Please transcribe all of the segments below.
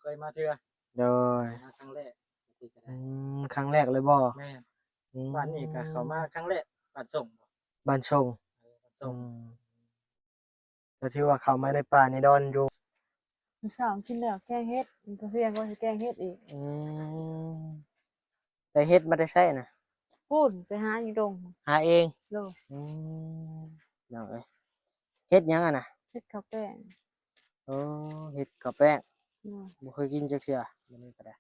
เคยมาเทื่อ โดย มาครั้งแรก จั่งซี้ก็ อื ได้ ม ครั้งแรกเลยบ่ แม่น อืม บ้านนี้ก็เข้ามาครั้งแรก บ้านส่งบ่ บ้านส่ง เออ บ้านส่ง อืม ก็ถือว่าเข้ามาในป่าในดอนอยู่ มื้อเช้ากินแล้วแกงเห็ด มื้อเที่ยงว่าสิแกงเห็ดอีก อืม ได้เห็ดมาแต่ไสน่ะ พู้นไปหาอยู่ดง หาเอง โดย อืม น้องเอ้ย เห็ดหยังอะน่ะ เห็ดข้าวแป้ง โอ้ เห็ดข้าวแป้ง โดย บ่เคยกินจักเทื่อ มื้อนี้ก็ได้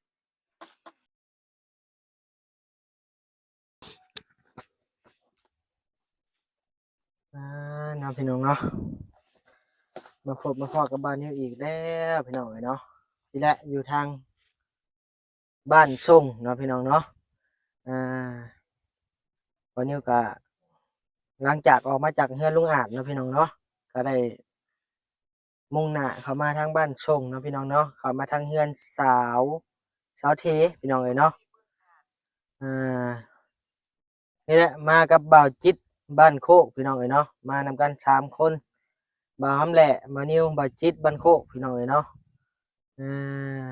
อ่า เนาะพี่น้องเนาะ มาพบมาพ้อกับบ่าวนิวอีกแล้วพี่น้องเอ้ยเนาะ นี่แหละอยู่ทางบ้านส่งเนาะพี่น้องเนาะ อ่า บ่าวนิวก็หลังจากออกมาจากเฮือนลุงอาจเนาะพี่น้องเนาะ ก็ได้ มุ่งหน้าเข้ามาทางบ้านส่งเนาะพี่น้องเนาะ เข้ามาทางเฮือนสาว สาวเทพี่น้องเอ้ยเนาะ อ่า นี่แหละ มากับบ่าวจิตบ้านโคกพี่น้องเอ้ยเนาะ มานำกันสามคน บ่าวหำแหละ บ่าวนิว บ่าวจิตบ้านโคกพี่น้องเอ้ยเนาะ อ่า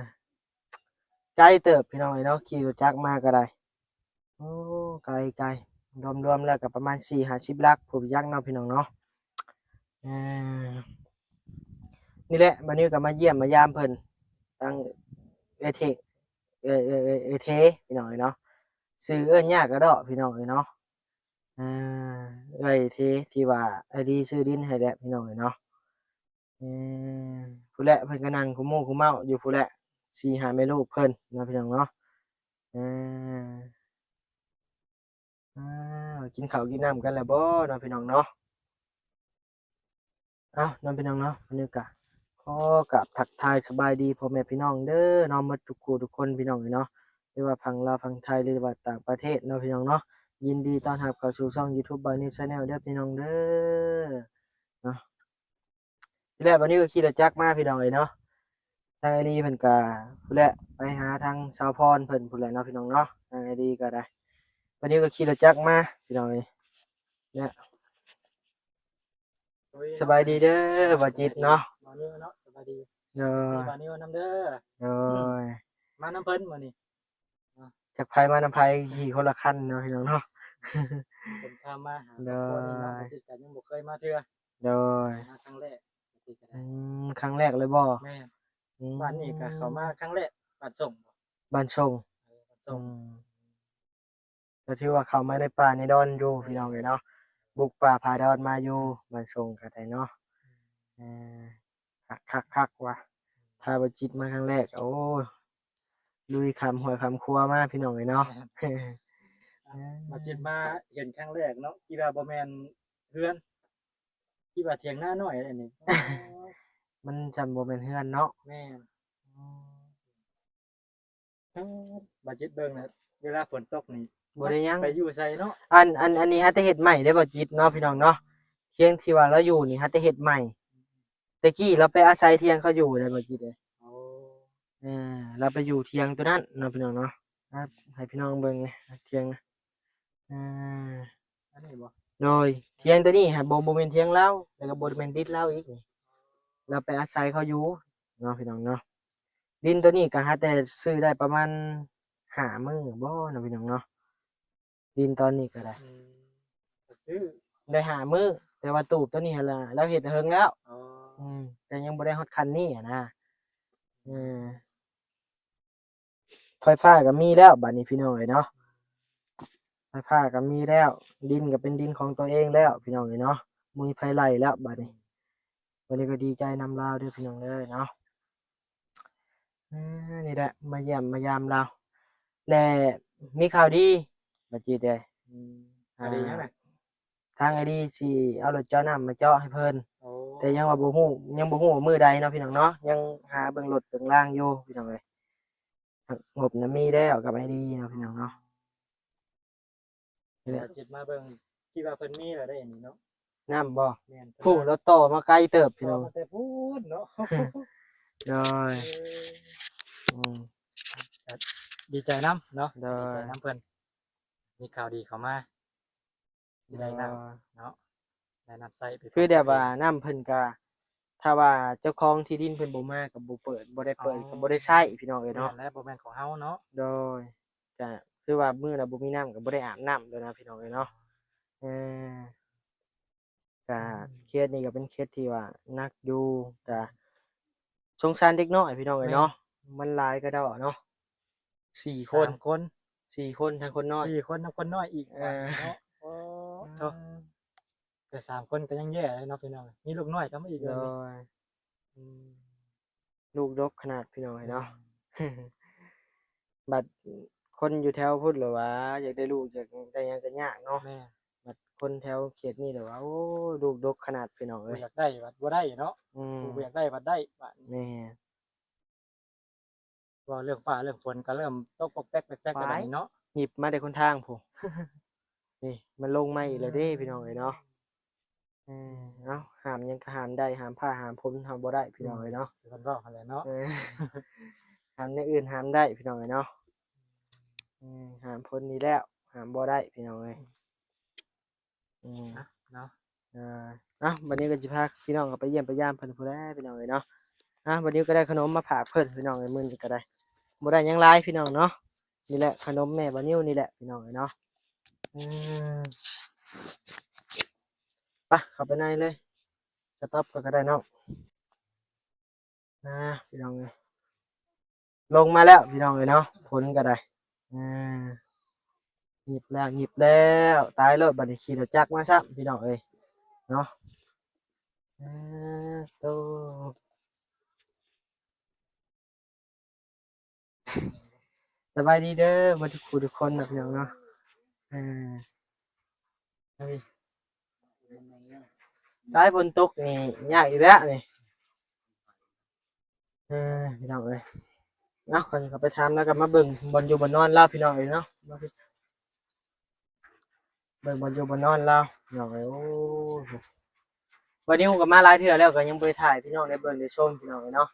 ไกลเติบพี่น้องเอ้ยเนาะ ขี่รถจักรมาก็ได้ โอ้ ไกล ไกล รวมๆ แล้วก็ประมาณสี่ห้าสิบหลัก ผู้จักเนาะพี่น้องเนาะ เอ่อ นี่แหละ บ่าวนิวก็มาเยี่ยมมายามเพิ่น ทั้งเอื้อยเท เอื้อย เอื้อย เอื้อย เอื้อยเท พี่น้องเอ้ยเนาะ ชื่อเอิ้นยากกะเดาะพี่น้องเอ้ยเนาะ เอ่อ เอื้อยเท ที่ว่าไอ้ดีซื้อดินให้แหละพี่น้องเอ้ยเนาะ เออ พู้นแหละ เพิ่นก็นั่งคุหมู่คุเมาอยู่พู้นแหละ สี่ห้าแม่ลูกเพิ่นเนาะพี่น้องเนาะ เออ อ้าว กินข้าวกินน้ำกันแล้วบ่เนาะพี่น้องเนาะ เอ้า เนาะพี่น้องเนาะ มื้อนี้ก็ขอกราบทักทายสบายดีพ่อแม่พี่น้องเด้อเนาะ หมดทุกคู่ทุกคนพี่น้องเอ้ยเนาะ หรือว่าฝั่งลาวฝั่งไทย หรือว่าต่างประเทศเนาะพี่น้องเนาะ ยินดีต้อนรับเข้าสู่ช่องยูทูบบ่าวนิวแชนแนลเด้อพี่น้องเด้อ เนาะ ทีแรกบ่าวนิวก็ขี่รถจักรมาพี่น้องเอ้ยเนาะ ทางไอ้ดีเพิ่นก็พู้นแหละ ไปหาทางสาวพรเพิ่นพู้นแหละเนาะพี่น้องเนาะ ทางไอ้ดีก็ได้ บ่าวนิวก็ขี่รถจักรมาพี่น้องเอ้ย เนี่ย โอ้ย สบายดีเด้อ บ่าวจิตเนาะ บ่าวนิวเนาะ สบายดี โดย เอฟซี บ่าวนิวนำเด้อ โดย มานำเพิ่นมื้อนี้ จักไผมานำไผ ขี่คนละคันเนาะพี่น้องเนาะ เพิ่นพามาหา โดย ครอบครัวนี้เนาะ บ่าวจิตก็ยังบ่เคยมาเทื่อ โดย มาครั้งแรก จั่งซี้ก็ได้ อืม ครั้งแรกเลยบ่ แม่น อืม บ้านนี้ก็เข้ามาครั้งแรก บ้านส่งบ่ บ้านส่ง เออ บ้านส่ง อืม ก็ถือว่าเข้ามาในป่าในดอนอยู่พี่น้องเอ้ยเนาะ บุกป่าฝ่าดอนมาอยู่ บ้านส่งก็ได้เนาะ เออ คักๆๆ ว่ะ พาบ่าวจิตมาครั้งแรก โอ้ ลุยข้ามห้วยข้ามขัวมาพี่น้องเอ้ยเนาะ แม่น เออ บ่าวจิตมาเห็นครั้งแรกเนาะ คิดว่าบ่แม่นเฮือน คิดว่าเถียงนาน้อยอันนี้ มันจำบ่แม่นเฮือนเนาะ แม่น อืม เออ บ่าวจิตเบิ่งนะ เวลาฝนตกนี่ บ่ได้หยัง ไปอยู่ไสเนาะ อัน อัน อันนี้หาแต่เฮ็ดใหม่เด้บ่าวจิตเนาะพี่น้องเนาะ เถียงที่ว่าลาวอยู่นี่หาแต่เฮ็ดใหม่ แต่กี้ลาวไปอาศัยเถียงเขาอยู่เด้บ่าวจิตเอ้ย โอ้ เออ ลาวไปอยู่เถียงตัวนั้นเนาะพี่น้องเนาะ ครับ ให้พี่น้องเบิ่งนะ เถียงนะ อ่า อันนี้บ่ โดย เถียงตัวนี้ฮะ บ่ บ่แม่นเถียงลาว แล้วก็บ่แม่นดินลาวอีกนี่ ลาวไปอาศัยเขาอยู่เนาะพี่น้องเนาะ ดินตัวนี้ก็หาแต่ซื้อได้ประมาณห้ามื้อบ่เนาะพี่น้องเนาะ ดินตอนนี้ก็ได้ อืม ก็ซื้อ ได้ห้ามื้อ แต่ว่าตูบตัวนี้หั่นล่ะ ลาวเฮ็ดเฮิงแล้ว อ๋อ อืม แต่ยังบ่ได้ฮอดขั้นนี้หั้นนะ เออ ไฟฟ้าก็มีแล้วบัดนี้พี่น้องเอ้ยเนาะ ไฟฟ้าก็มีแล้ว ดินก็เป็นดินของตัวเองแล้วพี่น้องเอ้ยเนาะ บ่มีไผไล่แล้วบัดนี้ บัดนี้ก็ดีใจนำลาวเด้อพี่น้องเด้อเนาะ เออ นี่แหละ มาเยี่ยมมายามลาว และมีข่าวดี บ่าวจิตเอ้ย อืม ข่าวดีหยังน่ะ ทางไอ้ดีสิเอารถเจาะน้ำมาเจาะให้เพิ่น โอ้ แต่ยังว่าบ่ฮู้ ยังบ่ฮู้ว่ามื้อใดเนาะพี่น้องเนาะ ยังหาเบิ่งรถเบิ่งรางอยู่พี่น้องเอ้ย งบน่ะมีแล้วกับไอ้ดีเนาะพี่น้องเนาะ นี่แหละ จิตมาเบิ่ง คิดว่าเพิ่นมีแล้วได้นี่เนาะ น้ำบ่ แม่น ผู้ ลาวต่อมาไกลเติบพี่น้อง ต่อมาแต่พู้นเนาะ โดย เออ อืม ดีใจนำเนาะ โดย ดีใจนำเพิ่น มีข่าวดีเข้ามา สิได้น้ำ เนาะ ได้น้ำใช้ไป คือแบบว่าน้ำเพิ่นก็ ຖ້າວ່າເຈົ້າຂອງທີ່ດິນເພິ່ນບໍ່ມາກໍບໍ່ເປີດ ບໍ່ໄດ້ເປີດ ອໍ ກໍບໍ່ໄດ້ໃຊ້ພີ່ນ້ອງເອີຍເນາະ ແມ່ນແຫຼະ ບໍ່ແມ່ນຂອງເຮົາເນາະ. ໂດຍ ກະຄືວ່າມື້ລະບໍ່ມີນ້ຳ ກໍບໍ່ໄດ້ອາບນ້ຳໂດຍນະພີ່ນ້ອງເອີຍເນາະ. ເອີ ກະ ອືມ ເຂດນີ້ກໍເປັນເຂດທີ່ວ່າໜັກຢູ່ ກະ ອືມ ສົງສານເດັກນ້ອຍພີ່ນ້ອງເອີຍເນາະ. ແມ່ນ ມັນຫຼາຍກະດອເນາະ ສີ່ຄົນ ສາມຄົນ ສີ່ຄົນ ທັງຄົນນ້ອຍ ສີ່ຄົນ ທັງຄົນນ້ອຍອີກ ເອີ ເນາະ. ໂອ້ ອືມ ໂທ້ ແຕ່ສາມຄົນກໍຍັງແຍ່ເລີຍເນາະພີ່ນ້ອງ ມີລູກນ້ອຍເຂົ້າມາອີກເລີຍ. ໂດຍ ອືມ ລູກດົກຂະໜາດພີ່ນ້ອງເອີຍເນາະ. ອືມ ບັດຄົນຢູ່ແຖວພຸ້ນລະວ່າ ຢາກໄດ້ລູກ ຢາກໄດ້ຫຍັງກໍຍາກເນາະ. ແມ່ນ ບັດຄົນແຖວເຂດນີ້ລະວ່າ ໂອ້ ລູກດົກຂະໜາດພີ່ນ້ອງເອີຍ ບໍ່ຢາກໄດ້ບັດບໍ່ໄດ້ເນາະ. ອືມ ຜູ້ບໍ່ຢາກໄດ້ບັດໄດ້ບາດນີ້. ແມ່ນ ເວົ້າເລື່ອງຟ້າເລື່ອງຝົນກໍເລີ່ມຕົກປອກແປກແປກແປກແລ້ວບາດນີ້ເນາະ. ຫຍິບມາແຕ່ຄົນທາງພຸ້ນ ນີ້ມັນລົງມາອີກແລ້ວເດ້ ອືມ ພີ່ນ້ອງເອີຍເນາະ. ເອີ ເອົ້າ ຫ້າມຫຍັງກໍຫ້າມໄດ້ ຫ້າມຟ້າຫ້າມຝົນຫ້າມບໍ່ໄດ້ພີ່ນ້ອງເອີຍເນາະ. ອືມ ຄືເພິ່ນເວົ້າຫັ້ນແຫຼະເນາະ. ເອີ ຫ້າມແນວອື່ນຫ້າມໄດ້ພີ່ນ້ອງເອີຍເນາະ. ອືມ ຫ້າມຝົນນີ້ແລ້ວ ຫ້າມບໍ່ໄດ້ພີ່ນ້ອງເອີຍ. ອືມ ອືມ ອ່ະ ເນາະ ເອີ ອ່ະ ບັດນີ້ກໍຊິພາພີ່ນ້ອງເຂົ້າໄປຢ້ຽມໄປຢາມເພິ່ນພຸ້ນແຫຼະພີ່ນ້ອງເອີຍເນາະ. ອ່ະ ບັດນີ້ກໍໄດ້ຂະໜົມມາຝາກເພິ່ນພີ່ນ້ອງເອີຍ ມື້ນີ້ກໍໄດ້ ບໍ່ໄດ້ຫຍັງຫຼາຍພີ່ນ້ອງເນາະ. ນີ້ແຫຼະຂະໜົມແມ່ບ່າວນິວນີ້ແຫຼະພີ່ນ້ອງເອີຍເນາະ. ອືມ ໄປ ເຂົ້າໄປໃນເລີຍ ສະຕັອບກ່ອນກໍໄດ້ເນາະ. ອ່າ ພີ່ນ້ອງເອີຍ ລົງມາແລ້ວພີ່ນ້ອງເອີຍເນາະ ຝົນກໍໄດ້. ອ່າ ຫຍິບແລ້ວ ຫຍິບແລ້ວ ຕາຍໂລດ ບັດນີ້ຂີ່ລົດຈັກມາຊ້ຳພີ່ນ້ອງເອີຍເນາະ. ອ່າ ໂຕ ສະບາຍດີເດີ ເບິດທຸກຜູ້ທຸກຄົນນະພີ່ນ້ອງເນາະ. ເອີ ເອີ ສາຍຝົນຕົກນີ້ຍາກອີກແລ້ວນີ້. ເອີ ພີ່ນ້ອງເອີຍ ເອົາ ຂ້ອຍກໍໄປຖາມລາວ ກໍມາເບິ່ງບ່ອນຢູ່ບ່ອນນອນລາວພີ່ນ້ອງເອີຍເນາະ. ມາ ເບິ່ງບ່ອນຢູ່ບ່ອນນອນລາວພີ່ນ້ອງເອີຍ. ໂອ້ ບ່າວນິວກໍມາຫຼາຍເທື່ອແລ້ວ ກໍຍັງບໍ່ໄດ້ຖ່າຍໃຫ້ພີ່ນ້ອງໄດ້ເບິ່ງໄດ້ຊົມພີ່ນ້ອງເອີຍເນາະ.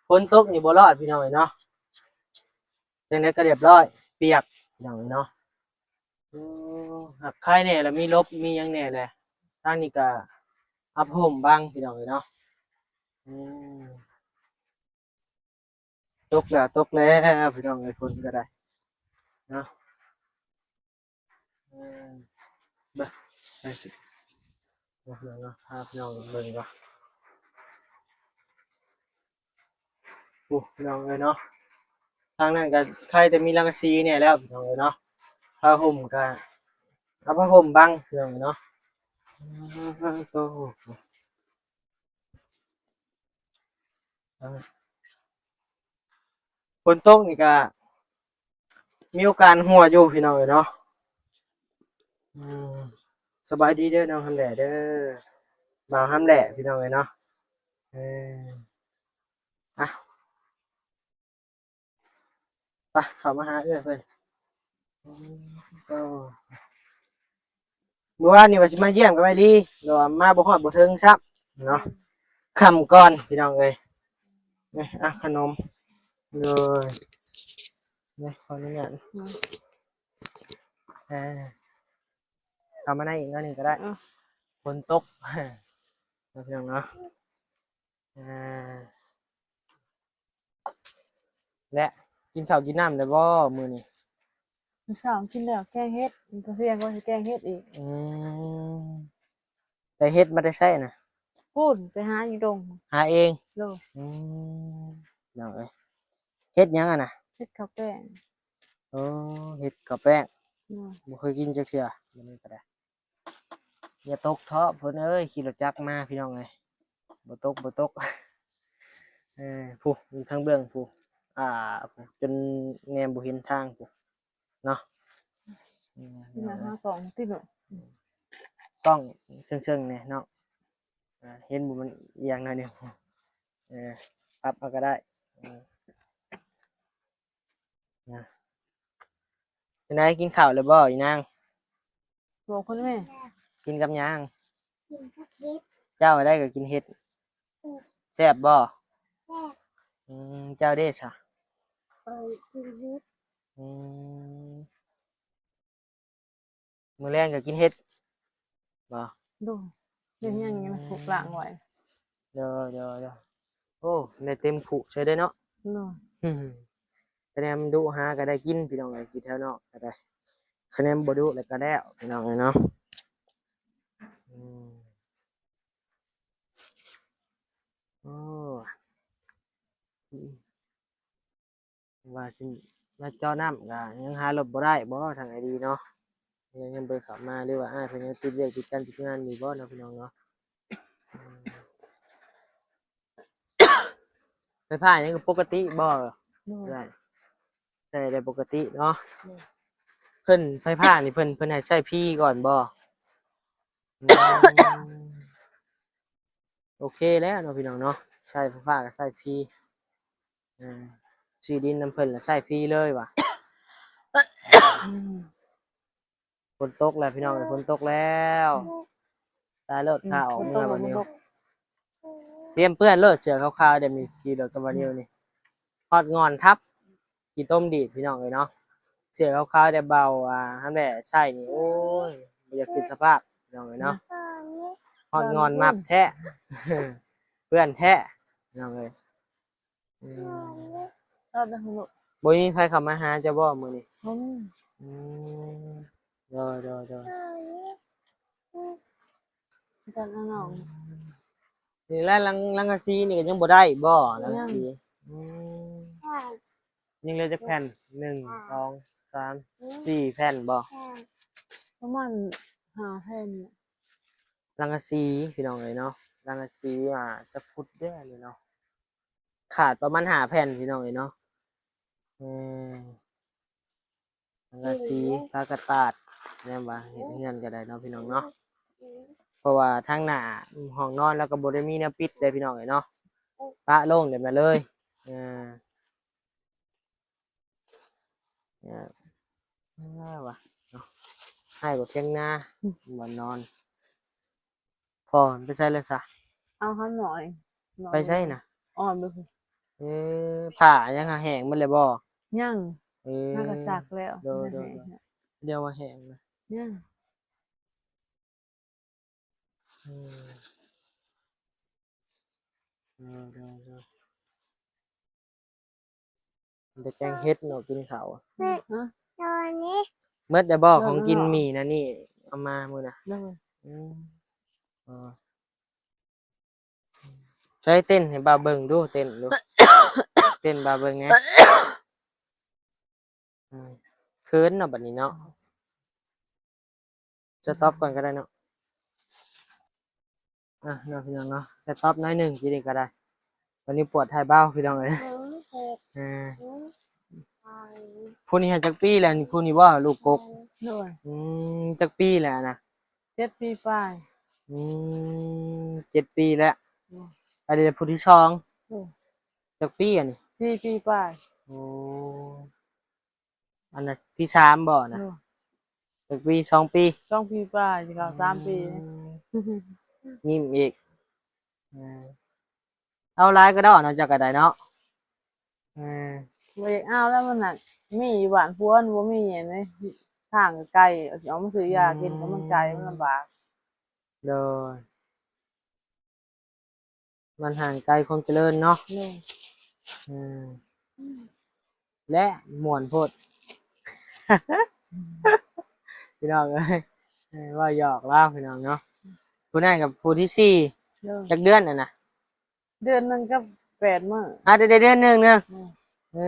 ຝົນຕົກນີ້ບໍ່ລອດພີ່ນ້ອງເອີຍເນາະ ຈັ່ງໃດກໍລຽບຮ້ອຍ ປຽກພີ່ນ້ອງເອີຍເນາະ. ໂອ້ ຫາກໄຄແດ່ລະ ມີຫຼົບມີຫຍັງແດ່ແຫຼະ. ທາງນີ້ກໍເອົາຜ້າຫົ່ມບັງພີ່ນ້ອງເອີຍເນາະ. ອືມ ຕົກແລ້ວ ຕົກແລ້ວພີ່ນ້ອງເອີຍ ຝົນກໍໄດ້ເນາະ. ເອີ ເບິ່ງ ເບິ່ງເນາະ ພາພີ່ນ້ອງເບິ່ງກ່ອນ. ໂອ້ ພີ່ນ້ອງເອີຍເນາະ ທາງນັ້ນກໍໄຄແຕ່ມີສັງກະສີແດ່ແລ້ວພີ່ນ້ອງເອີຍເນາະ. ຜ້າຫົ່ມກໍເອົາຜ້າຫົ່ມບັງພີ່ນ້ອງເອີຍເນາະ. ໂອ້ ຝົນຕົກນີ້ກະມີໂອກາດຮົ່ວຢູ່ພີ່ນ້ອງເອີຍເນາະ. ອືມ ສະບາຍດີເດີນ້ອງຮຳແຫຼເດີ ບ່າວຮຳແຫຼພີ່ນ້ອງເອີຍເນາະ. ເອີ ອ່ະ ໄປ ເຂົ້າມາຫາເອື້ອຍເພິ່ນ. ໂອ້ ເມື່ອວານນີ້ວ່າຊິມາຢ້ຽມກັບອ້າຍລີ ແຕ່ວ່າມາບໍ່ຮອດບໍ່ເຖິງຊ້ຳເນາະ ຄ່ຳກ່ອນພີ່ນ້ອງເອີຍ. ນີ້ ອ່ະ ຂະໜົມ ໂດຍ ນີ້ ຂໍອະນຸຍາດ ອືມ ອ່າ ເຂົ້າມາໃນອີກໜ້ອຍໜຶ່ງກໍໄດ້ ເອີ ຝົນຕົກເນາະ ພີ່ນ້ອງເນາະ. ອ່າ ແລະ ກິນເຂົ້າກິນນ້ຳແລ້ວບໍ່ມື້ນີ້? ມື້ເຊົ້າກິນແລ້ວ ແກງເຫັດ ຕອນທ່ຽງວ່າຊິແກງເຫັດອີກ. ອືມ ໄດ້ເຫັດມາແຕ່ໃສນະ? ພຸ້ນ ໄປຫາຢູ່ດົງ. ຫາເອງ? ໂດຍ. ອືມ ນ້ອງເອີຍ ເຫັດຫຍັງຫັ້ນນະ? ເຫັດເຂົ້າແປ້ງ. ໂອ້ ເຫັດເຂົ້າແປ້ງ. ໂດຍ. ບໍ່ເຄີຍກິນຈັກເທື່ອ ມື້ນີ້ກໍໄດ້. ຢ່າຕົກເທາະເພິ່ນເອີຍ ຂີ່ລົດຈັກມາພີ່ນ້ອງເອີຍ ບໍ່ຕົກ ບໍ່ຕົກ. ເອີ ຜູ້ຢູ່ທາງເບື້ອງຜູ້ ອ່າ ຜູ້ ຈົນແນມບໍ່ເຫັນທາງຜູ້ເນາະ. ອືມ ນີ້ນະ ຫາກ້ອງຕິເນາະ ກ້ອງເຊິ່ງໆແດ່ເນາະ. ອ່າ ເຫັນບໍ່ ມັນອຽງໜ້ອຍໜຶ່ງ. ເອີ ປັບເອົາກໍໄດ້. ເອີ ນະ ຈັ່ງໃດ ກິນເຂົ້າແລ້ວບໍ່ອີນາງ? ບອກເພິ່ນແມ່. ກິນກັບຫຍັງ? ກິນກັບເຫັດ. ເຈົ້າໄດ້ກໍກິນເຫັດ. ອືມ ແຊບບໍ່? ແຊບ. ອືມ ເຈົ້າເດ້ຊະ? ຂ້ອຍກິນເຫັດ. ອືມ ມື້ແລງກໍກິນເຫັດບໍ່? ໂດຍ ເຫັດຫຍັງຍັງຖືກລ້າງໄວ້. ໂດຍ ໂດຍ ໂດຍ ໂອ້ ໄດ້ເຕັມຄຸໃສ່ເດ້ເນາະ ໂດຍ ຄະແນນດຸຫາກໍໄດ້ກິນ ພີ່ນ້ອງເອີຍ ຢູ່ແຖວນອກກໍໄດ້ ຄະແນນບໍ່ດຸແລ້ວກໍແລ້ວ ພີ່ນ້ອງເອີຍເນາະ ອືມ ໂອ້ ວ່າຊິມາເຈາະນ້ຳກໍຍັງຫາລົດບໍ່ໄດ້ບໍ່ ທາງອ້າຍດີເນາະ ຍັງ ຍັງບໍ່ໄດ້ເຂົ້າມາ ຫຼືວ່າອ້າຍເພິ່ນຍັງຕິດວຽກຕິດການຕິດງານຢູ່ບໍ່ເນາະ ພີ່ນ້ອງເນາະ ອືມ ໄຟຟ້າຫຍັງກໍປົກກະຕິບໍ່? ໂດຍ ໄດ້ ໃຊ້ໄດ້ປົກກະຕິເນາະ ໂດຍ ເພິ່ນ ໄຟຟ້ານີ້ເພິ່ນ ເພິ່ນໃຫ້ໃຊ້ຟຣີກ່ອນບໍ່? ອືມ ໂອເຄແລ້ວເນາະ ພີ່ນ້ອງເນາະ ໃຊ້ໄຟຟ້າກໍໃຊ້ຟຣີ ອ່າ ຊື້ດິນນຳເພິ່ນລະໃຊ້ຟຣີເລີຍວ່າ ອືມ ຝົນຕົກແລ້ວ ພີ່ນ້ອງເອີຍ ຝົນຕົກແລ້ວ ຕາຍໂລດ ອືມ ຂ້າອອກເມືອບັດນີ້ ຝົນຕົກ ຕຽມເປື້ອນໂລດ ເສື້ອຂາວໆ ດຽວນີ້ຂີ່ລົດກັບບ່າວນິວນີ້ ຮອດງ່ອນທັບ ຂີ້ຕົມດີດ ພີ່ນ້ອງເອີຍເນາະ ເສື້ອຂາວໆ ແຕ່ເບົາ ອ່າ ຫັ້ນແຫຼະ ໃສ່ນີ້ ໂອ້ຍ ບໍ່ຢາກຄິດສະພາບ ພີ່ນ້ອງເອີຍເນາະ ຮອດງ່ອນມັບແທ້ ເປື້ອນແທ້ ພີ່ນ້ອງເອີຍ ອືມ ບໍ່ມີໃຜເຂົ້າມາຫາເຈົ້າບໍ່ມື້ນີ້? ບໍ່ມີ ອືມ ໂດຍ ໂດຍ ໂດຍ ນີ້ແຫຼະ ລັງ ລັງກະສີນີ້ກໍຍັງບໍ່ໄດ້ບໍ່? ຍັງ ລັງກະສີ ອືມ ຍັງເຫຼືອຈັກແຜ່ນ? ໜຶ່ງ ສອງ ສາມ ສີ່ແຜ່ນບໍ່? ປະມານຫ້າແຜ່ນ ລັງກະສີ ພີ່ນ້ອງເອີຍເນາະ ລັງກະສີ ອ່າ ຈັກຟຸດເດ້ນີ້ເນາະ? ຂາດປະມານຫ້າແຜ່ນ ພີ່ນ້ອງເອີຍເນາະ ເອີ ສັງກະສີ ຜ້າກະຕາດ ແນມວ່າເຮັດເຮືອນກໍໄດ້ເນາະ ພີ່ນ້ອງເນາະ ເພາະວ່າທາງໜ້າຫ້ອງນອນລາວກໍບໍ່ໄດ້ມີແນວປິດເດ້ ພີ່ນ້ອງເອີຍເນາະ ປະໂລ່ງແບບນັ້ນເລີຍ ເອີ ເອີ ວ່າເນາະ ໃຫ້ກໍຖຽງນາ ອືມ ບ່ອນນອນ ພໍ່ໄປໃສແລ້ວຊະ? ເອົາຫາໜ້ອຍ ໄປໃສນະ? ອ່ອນໄປພຸ້ນ ເອີ ຜ້າຫຍັງຫາແຫ້ງໝົດແລ້ວບໍ່? ຍັງ ເອີ ຫາກໍຊັກແລ້ວ ໂດຍ ໂດຍ ແຫ້ງ ໂດຍ ແລ້ວ ດຽວວ່າແຫ້ງນະ ຍັງ ເອີ ໂດຍ ໂດຍ ໂດຍ ໄດ້ແກງເຫັດເນາະ ກິນເຂົ້າ ຮະ ໝົດແລ້ວບໍ່? ຂອງກິນມີນະນີ້ ເອົາມາມື້ນະ ໂດຍ ອືມ ອໍ ໃຊ້ເຕັ້ນໃຫ້ບ່າວເບິ່ງດູ ເຕັ້ນດູ ເຕັ້ນບ່າວເບິ່ງແດ່ ອືມ ເຂີນເນາະບັດນີ້ເນາະ ສະຕັອບກ່ອນກໍໄດ້ເນາະ ອ່ະເນາະ ພີ່ນ້ອງເນາະ ສະຕັອບໜ້ອຍໜຶ່ງ ທີ່ນີ້ກໍໄດ້ ບັດນີ້ປວດທ້າຍເບົາ ພີ່ນ້ອງເອີຍ ເອີ ຜູ້ນີ້ຫາຈັກປີແລ້ວ ຜູ້ນີ້ບໍ່ ລູກກົກ ໂດຍ ອືມ ຈັກປີແລ້ວນະ? ເຈັດປີປາຍ ອືມ ເຈັດປີແລ້ວ ໂດຍ ອັນນີ້ຜູ້ທີສອງ ໂດຍ ຈັກປີອັນນີ້? ສີ່ປີປາຍ ໂອ້ ອັນນັ້ນທີສາມບໍ່ນະ? ໂດຍ ຈັກປີ? ສອງປີ ສອງປີປາຍ ຊິເຂົ້າສາມປີ ອືມ ຍິ້ມອີກ ເອີ ເອົາຫຼາຍກະດອກເນາະ ເຈົ້າກໍໄດ້ເນາະ ເອີ ບໍ່ຢາກເອົາແລ້ວ ມັນໜັກ ມີຢູ່ບ້ານຜົວ ມັນບໍ່ມີອັນນີ້ ທາງກໍໄກ ຊິອອກມາຊື້ຢາກິນ ອືມ ກໍມັນໄກ ມັນລຳບາກ ໂດຍ ມັນຫ່າງໄກຄວາມຈະເລີນເນາະ ໂດຍ ເອີ ແລະ ມ່ວນໂພດ ພີ່ນ້ອງເອີຍ ເອີ ເວົ້າຫຍອກລາວ ພີ່ນ້ອງເນາະ ຜູ້ນັ້ນກັບຜູ້ທີສີ່ ໂດຍ ຈັກເດືອນຫັ້ນນະ? ເດືອນໜຶ່ງກັບແປດມື້ ອາ ໄດ້ ໄດ້ເດືອນໜຶ່ງເນາະ ໂດຍ ເອີ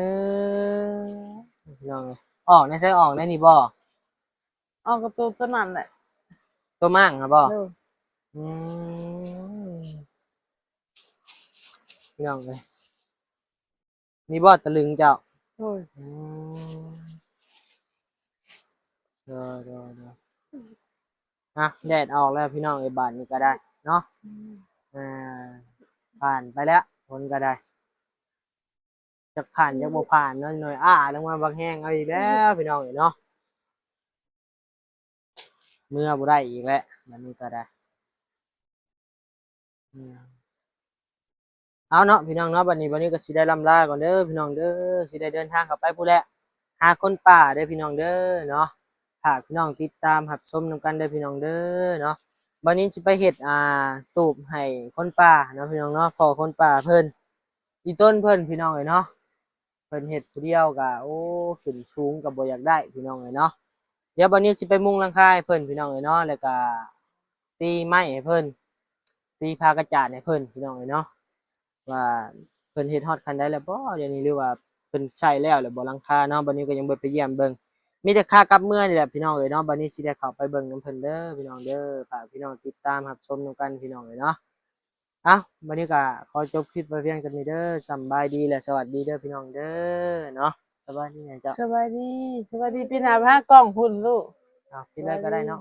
ພີ່ນ້ອງເອີຍ ອອກໃນໃສ? ອອກໃນນີ້ບໍ່? ອອກກະຕູໂຕນັ້ນແຫຼະ ໂຕມ້າງຫັ້ນບໍ່? ໂດຍ ອືມ ພີ່ນ້ອງເອີຍ ນີ້ບໍ່ຕະລຶງເຈົ້າ? ໂດຍ ອືມ ໂດຍ ໂດຍ ໂດຍ ອ່ະ ແດດອອກແລ້ວ ພີ່ນ້ອງເອີຍ ບາດນີ້ກໍໄດ້ເນາະ ອືມ ອ່າ ຜ່ານໄປແລ້ວ ຝົນກໍໄດ້ ຈັກຜ່ານຈັກບໍ່ຜ່ານເນາະ ໜ້ອຍອ້າລົງມາບັກແຮງເອົາອີກແລ້ວ ພີ່ນ້ອງເອີຍເນາະ ເມືອບໍ່ໄດ້ອີກແລ້ວ ບາດນີ້ກໍໄດ້ ອືມ ເອົາເນາະ ພີ່ນ້ອງເນາະ ບາດນີ້ ບາດນີ້ກໍຊິໄດ້ລ່ຳລາກ່ອນເດີ ພີ່ນ້ອງເດີ ຊິໄດ້ເດີນທາງເຂົ້າໄປພຸ້ນແຫຼະ ຫາຄົນປ່າເດີ ພີ່ນ້ອງເດີເນາະ ຝາກພີ່ນ້ອງຕິດຕາມຮັບຊົມນຳກັນເດີ ພີ່ນ້ອງເດີເນາະ ບັດນີ້ຊິໄປເຮັດ ອ່າ ຕູບໃຫ້ຄົນປ່າເນາະ ພີ່ນ້ອງເນາະ. ພໍ່ຄົນປ່າເພິ່ນ ອີ່ຕົນເພິ່ນ ພີ່ນ້ອງເອີຍເນາະ. ເພິ່ນເຮັດຜູ້ດຽວກະ ໂອ້ ຂຶ້ນສູງກະບໍ່ຢາກໄດ້ ພີ່ນ້ອງເອີຍເນາະ. ດຽວບັດນີ້ຊິໄປມຸງຫຼັງຄາໃຫ້ເພິ່ນ ພີ່ນ້ອງເອີຍເນາະ ແລ້ວກະຕີໄມ້ໃຫ້ເພິ່ນ ຕີຜ້າກະຈາດໃຫ້ເພິ່ນ ພີ່ນ້ອງເອີຍເນາະ ວ່າເພິ່ນເຮັດຮອດຂັ້ນໃດແລ້ວບໍ່ດຽວນີ້ ຫຼືວ່າເພິ່ນໃຊ້ແລ້ວແລ້ວບໍ່ຫຼັງຄາເນາະ. ບັດນີ້ກະຍັງບໍ່ໄປຢ້ຽມເບິ່ງ ມີແຕ່ຂາກັບເມືອນີ້ແຫຼະ ພີ່ນ້ອງເອີຍເນາະ. ບັດນີ້ຊິໄດ້ເຂົ້າໄປເບິ່ງນຳເພິ່ນເດີ ພີ່ນ້ອງເດີ. ຝາກພີ່ນ້ອງຕິດຕາມຮັບຊົມນຳກັນ ພີ່ນ້ອງເອີຍເນາະ. ເອົ້າ ບັດນີ້ກະຂໍຈົບຄລິບໄວ້ພຽງສ່ຳນີ້ເດີ. ສຳບາຍດີ ແລະ ສະຫວັດດີເດີ ພີ່ນ້ອງເດີເນາະ. ສະບາຍດີນະເຈົ້າ. ສະບາຍດີ ສະບາຍດີ. ປີໜ້າໄປຫາກ້ອງພຸ້ນລູກ. ເອົາ ປິດເລີຍກະໄດ້ເນາະ.